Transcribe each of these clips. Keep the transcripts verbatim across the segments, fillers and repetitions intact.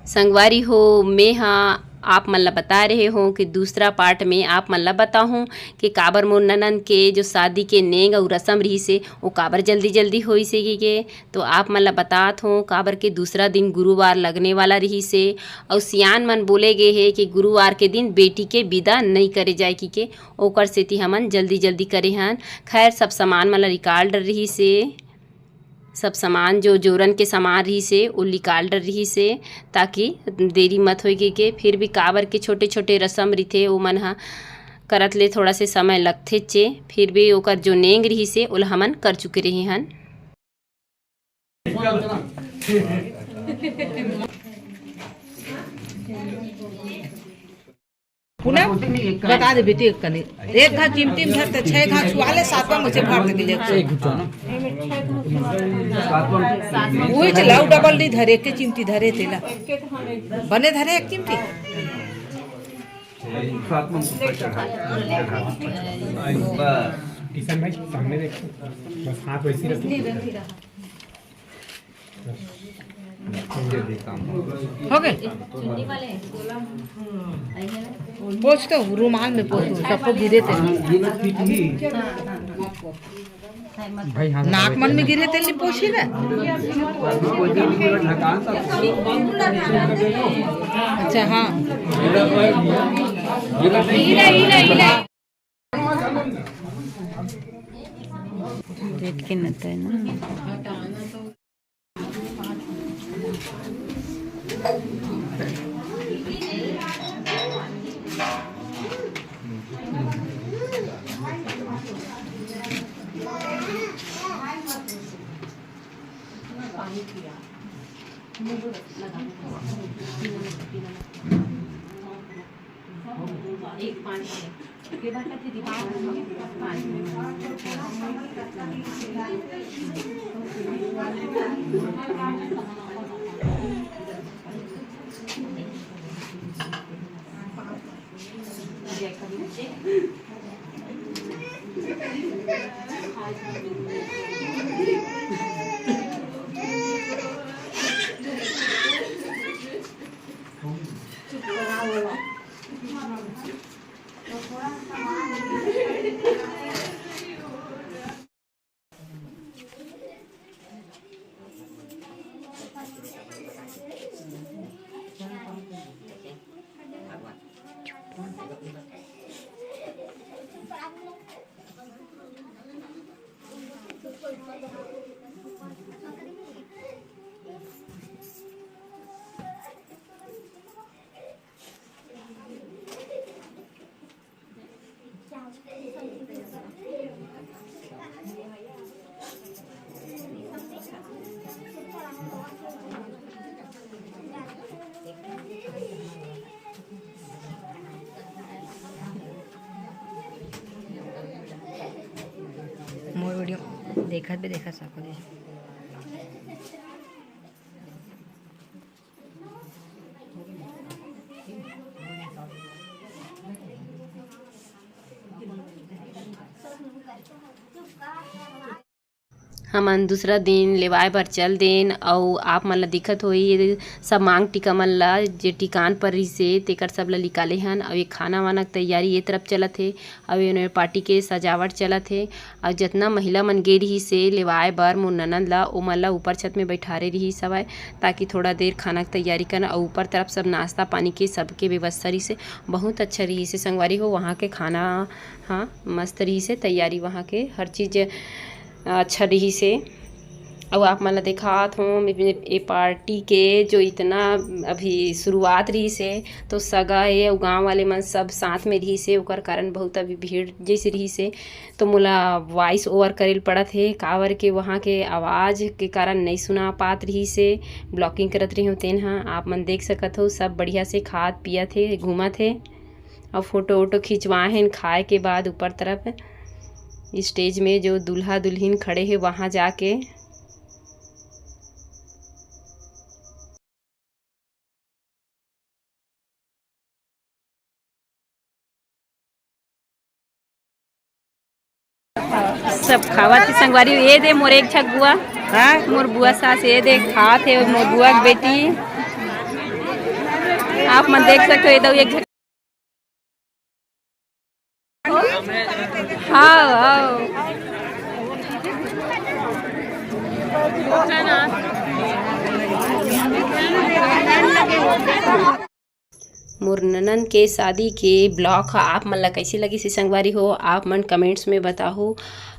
संगवारी हो, मैं हा आप मन ला बता रहे हों कि दूसरा पार्ट में आप मन ला बताहूँ कि काबर मोर ननंद के जो शादी के नेंग अउ रसम रहिस हे, वो काबर जल्दी जल्दी होइस हे कि के। तो आप मन ला बतात हों, काबर के दूसरा दिन गुरुवार लगने वाला रहिस हे, अउ सियान मन बोले गे हे कि गुरुवार के दिन बेटी के विदा नइ करे जाए कि के, ओकर सेती हमन जल्दी जल्दी करे हन। खैर, सब सामान मन ला निकाल डर रहिस हे। सब सामान, जो जोरन के सामान रहिस हे, वो निकाल डर रहिस हे, ताकि देरी मत होए के, के। फिर भी काबर के छोटे-छोटे रसम रहिथे, ओमन ह करत ले थोड़ा से समय लगथेचे। फिर भी ओकर जो नेंग रहिस हे, ओला हमन कर चुके रहे हन। पूनम, बता दे बेटी, एक कनी, एक घा चिमटी में धर, ते छह घा छुआ ले, सातवां मुझे फाड़ दे ले। एक घुटा ना। वही चलाओ, डबल नहीं धरे, एक के चिमटी धरे तेला। बने धरे एक चिमटी। सातवां ऊपर चढ़ा, चढ़ा। बस। किशन भाई, सामने देखो, बस हाथ वैसे ही रखो। हो गए? पोंछ तो, रुमाल में पोंछ, सबको गिरे थे। भाई, हाँ, नाक मन में गिरे थे, नहीं पोंछी ना। अच्छा, हाँ। देख के न तय ना। मोर वीडियो देखत भी देखत सको जी। हमन दूसरा दिन लेवाय बर चल देन, अउ आप मन ल दिखत होही, ये सब मांग टीका मन ल, जे टिकान पर रिहिसे, तेकर सब ल निकाले हन। अउ ये खाना वाना के तैयारी ये तरफ चलत हे, अउ ये पार्टी के सजावट चलत हे। अउ जतना महिला मन गे रिहिसे लेवाय बर मोर ननद ल, ओमन ल ऊपर छत में बैठारे रिहिस हवय, ताकि थोड़ा देर खाना के तैयारी करन। अउ ऊपर तरफ सब नाश्ता पानी के सबके व्यवस्था रिहिसे, बहुत अच्छा रिहिसे संगवारी हो। वहाँ के खाना, हाँ, मस्त रिहिसे, तैयारी वहाँ के हर चीज अच्छा रिहिसे। अउ आप मन ल देखात हों, ए पार्टी के जो इतना अभी शुरुआत रिहिसे, तो सगा ए अउ गाँव वाले मन सब साथ में रिहिसे, ओकर कारण बहुत अभी भीड़ जैसे रिहिसे। तो मोला वॉइस ओवर करे ल पड़त हे, काबर के वहाँ के आवाज़ के कारण नइ सुना पात रिहिसे, ब्लॉकिंग करत रहियो तेन ह। आप मन देख सकत हो, सब बढ़िया से खात पियत हे, घूमत हे। अउ फोटो वोटो खिंचवाए हेन खाए के बाद ऊपर तरफ स्टेज में जो दूल्हा दुल्हिन खड़े हे वहाँ जाके। सब खावत हे संगवारी, ये दे मोर एक झक बुआ, हाँ? मोर बुआ सास, ये दे खात हे मोर बुआ के बेटी। आप मन देख सकते हो, ये दो एक झन। हाँ, हाँ। मोर ननन के शादी के vlog ह आप मन ला कइसे लगिस हे संगवारी हो, आप मन comments में बताहू।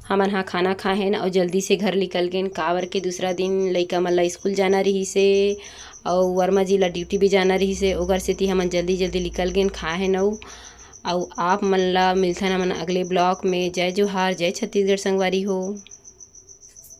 हमन हा खाना खाहेन अउ जल्दी से घर निकल गेन, काबर के दूसरा दिन लइका मन ला स्कूल जाना रिहिस हे अउ वर्मा जी ला duty भी जाना रिहिस हे, ओकर सेती हमन जल्दी जल्दी निकल गेन, खाहेन अउ। अउ आप मन ला मिलथन हमन अगले vlog में। जय जोहार, जय छत्तीसगढ़ संगवारी हो।